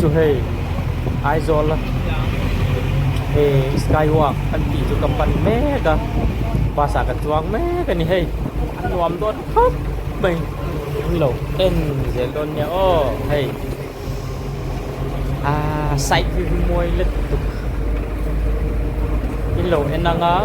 chu hei Aizawl hei sky walk an tih chu ka pan mek a bus ah ka chuang mek a ni hei a nuam dawn khawp mai in lo en zel dawn nia aw hei aaa side view hi mawi lutuk in lo en ang a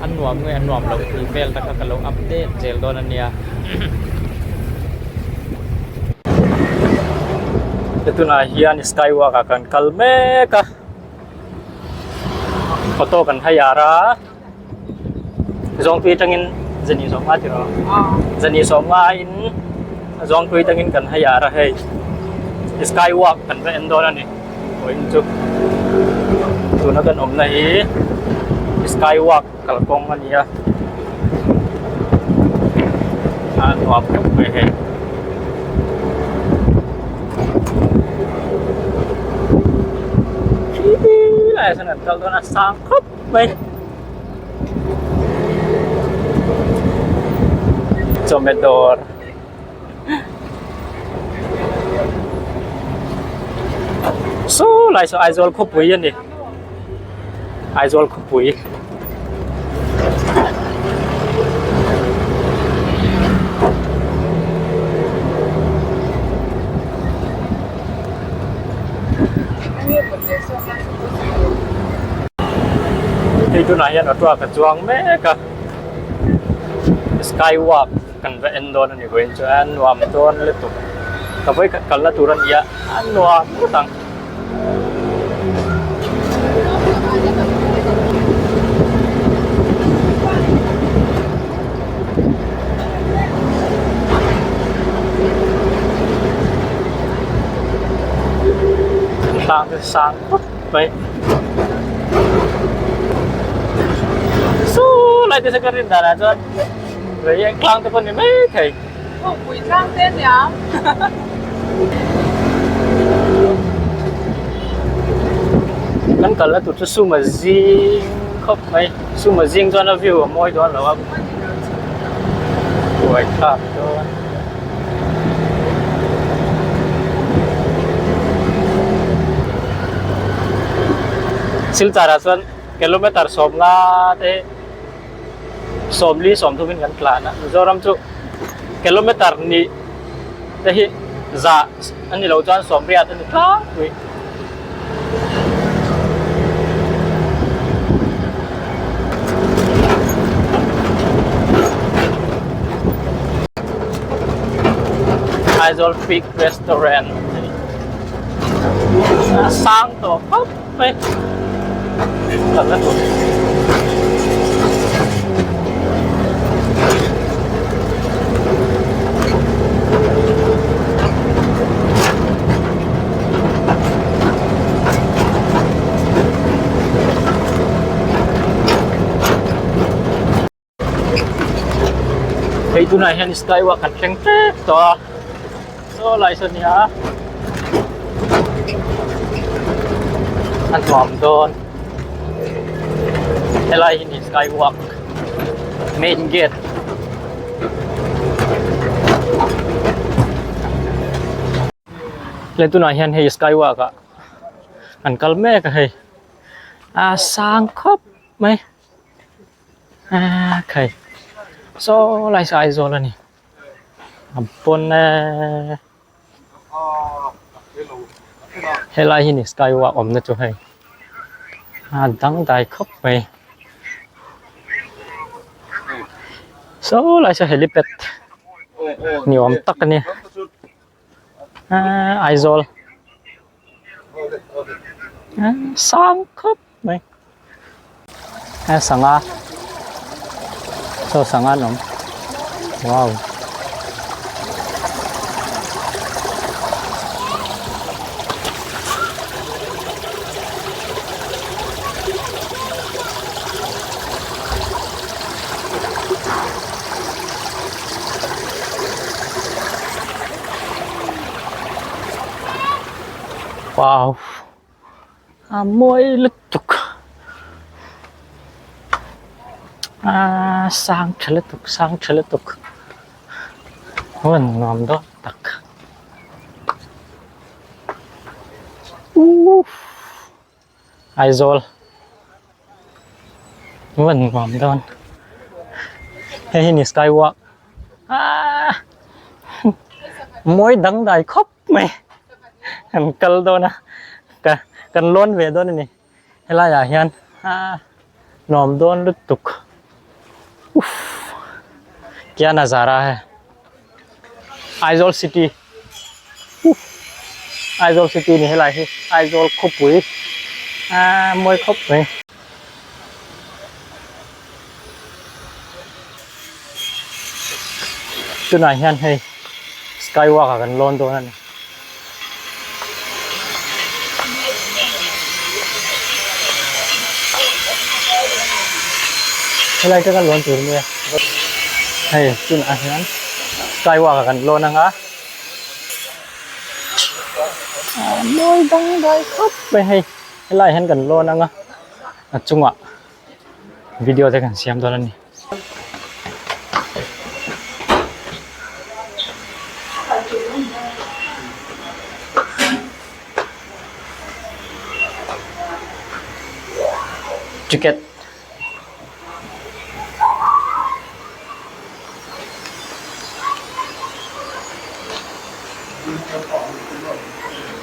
a nuam nge a nuam loh tih vel te kha ka lo update zel dawn a nia. Tunah hian sky walk ah kan kal mek a auto kan hire a zawngpui atangin zani zawng nga tiraw zani zawng nga in zawngpui atangin kan hire a hei sky walk kan va en dawn a ni vawiin chu tuna kan awmna hi sky walk kalkawng a ni a a nuam khawp mai hei khi lai ah sawn an kal dawn a sang khawp mai chawhmeh dawr saw lai saw Aizawl khawpui a ni Aizawl khawpui. Hei tunah hian auto ah ka chuang mek a sky walk kan va en dawn a ni vawiin chuan nuam dawn lutuk ka vawikhat kalna tur a ni a a nuam ngawt ang. Tlang te sang khawp mai saw lai te saw ka rin danah chuan reiek tlang te pawh ni maithei. Thawkpui tlang te ania. Kan kalna tur chu suma zing khawp mai suma zing chuan a view a mawi dawn lo a buai thlak dawn. Silchar ah chuan kilometer sawmnga te sawmli sawmthum in kan tlan a Mizoram chu kilometer nih te hi zah a ni lo chuan sawmriat a ni tlangpui. Aizawl Peak Restaurant a sang tawh khawp mai. Hei tunah hian skywalk kan thleng tep tawh a saw lai saw nia a nuam dawn helai hi ni skywalk main gate le tunah hian hei skywalk ah an kal mek a hei a sang khawp mai. A khai saw lai saw Aizawl a ni a pawn e helai hi ni sky walk awmna chu hei a dangdai khawp mai saw lai saw helipad ni awm tak a ni aaa Aizawl sang khawp mai. A sangha saw sangha an awm wow wow. A mawi lutuk a sang tha lutuk sang tha lutuk huan nuam dawn tak. Uuhh Aizawl van nuam dawn hei hi ni sky walk aaa mawi dangdai khawp mai kan kal dawn a ka kan lawn ve dawn a ni helai ah hian aaa nuam dawn lutuk uff kya nazara hai Aizawl city uff Aizawl city ni helai hi Aizawl khawpui aaa mawi khawp mai. Tunah hian hei sky walk ah kan lawn dawn a ni. Helai te kan lawn tur nia hei tunah hian sky walk ah kan lawn ang a ah mawi dang dai khawp mai hei helai hian kan lawn ang a a chungah video te kan siam dawn a ni. Ticket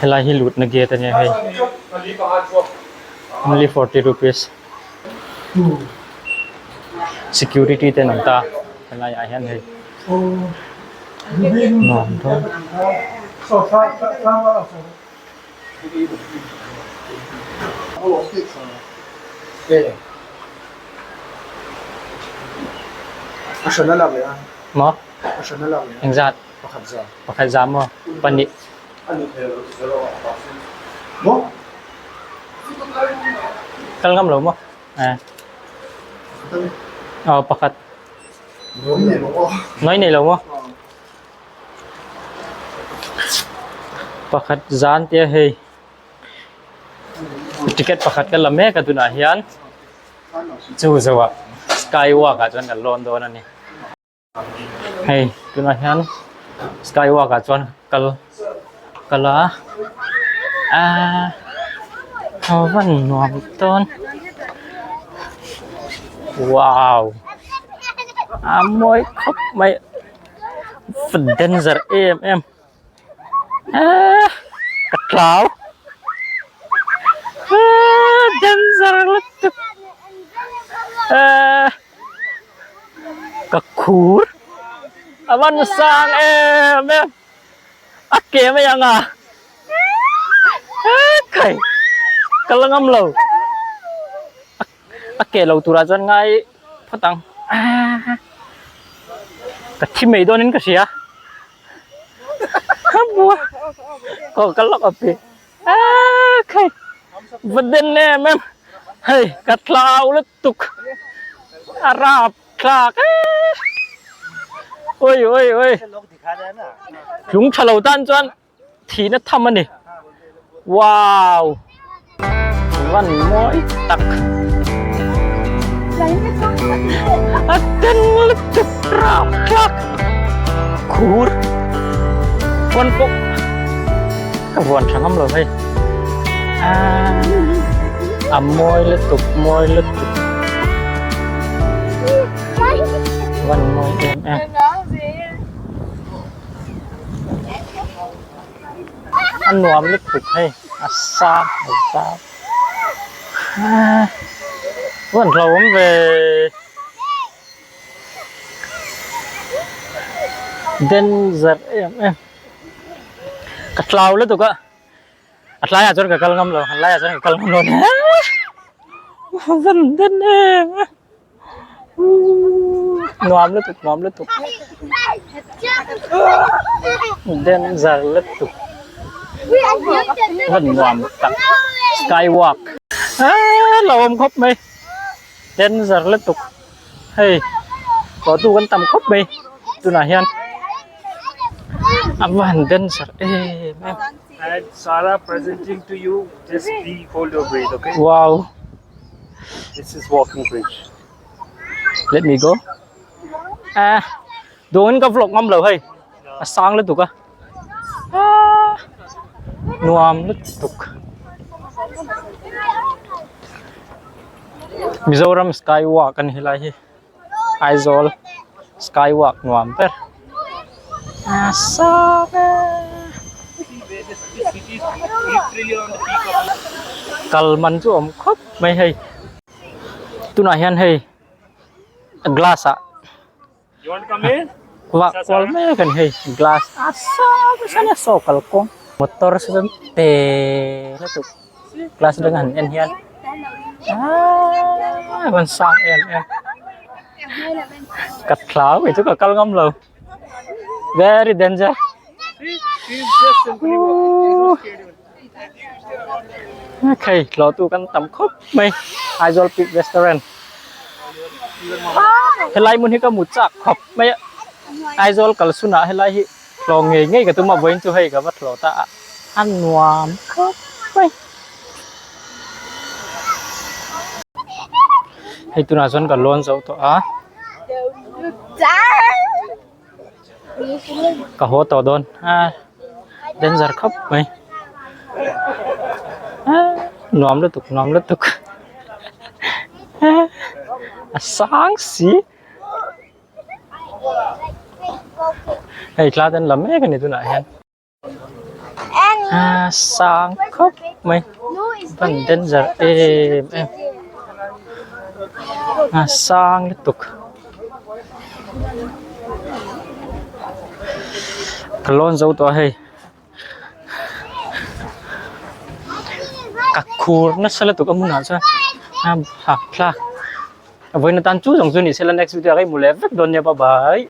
helai hi lutna gate ania hei only 40 rupees security te an awm ta helai ah hian hei nuam dawn. Maw engzat pakhat za maw pahnih. Kal ngam lo maw aw pakhat noi nei lo maw pakhat zan tia hei ticket pakhat ka la mek a tunah hian chu zawh ah sky walk ah chuan kan lawn dawn a ni. Hei tunah hian sky walk ah chuan kal kal a aaa a van nuam dawn wow a mawi khawp mai danger em em aaa ka tlau aaa danger lutuk aaa. Ka khur a van sang em em a ke mai ang a khai ka la ngam lo a ke lo turah chuan ngai phawt ang ka thi mai dawnin ka hria ka lak a pi. Khai va den em em hei ka thlau lutuk a rap thlak oi oi oi lung tha lo tan chuan thihna tham a ni wow van mawi tak a den lutuk rap thlak khur pawn pawh Ka vuan tha ngam lo hei a mawi lutuk mawi lutuk van mawi em em a nuam lutuk hei a sang a zau van hlauhawm ve. Danger em em. Ka tlau lutuk a a tlaiah chuan ka kal ngam lo a laiah chuan ka kal ngam lo van den em a nuam lutuk nuam lutuk den zar lutuk van nuam tak sky walk aaa lo awm khawp mai den zar lutuk hei tlawhtu kan tam khawp mai tunah hian. A va han dancer em em. And Sara presenting to you this be hold your breath okay. Wow. This is walking bridge. Let me go. Ah, doon ka vlog ngam lo hei. A sang lutuk a. Ah, nuam lutuk. Mizoram sky walk a ni helai hi Aizawl sky walk nuam ber a sang e kal man chu a awm khawp mai hei tunah hian hei glass ah. Vah kual mek a ni hei glass a sang nasa nia saw kalkawng motor saw chuan pe lutuk glass atanga han en hian aaa a van sang em em ka hlau kei chu ka kal ngam lo very danger ooh hei hlawh tu kan tam khawp mai Aizawl Peak Restaurant helai hmun hi ka hmu chak khawp mai a Aizawl kal sunah helai hi hlawh ngei ngei ka tum a vawiin chu hei ka va hlawh ta a a nuam khawp mai hei tunah chuan ka lawn zo tawh a ka haw tawh dawn a danger khawp mai nuam lutuk nuam lutuk a sang si hei thla te an la mek a ni tunah hian. A sang khawp mai van danger em em a sang lutuk ka lawn zo tawh a hei ka khur nasa lutuk a hmunah chuan a hahthlak vawiin atan chu zawng chu ni sela next video ah ka inhmu leh vek dawn nia bye bye.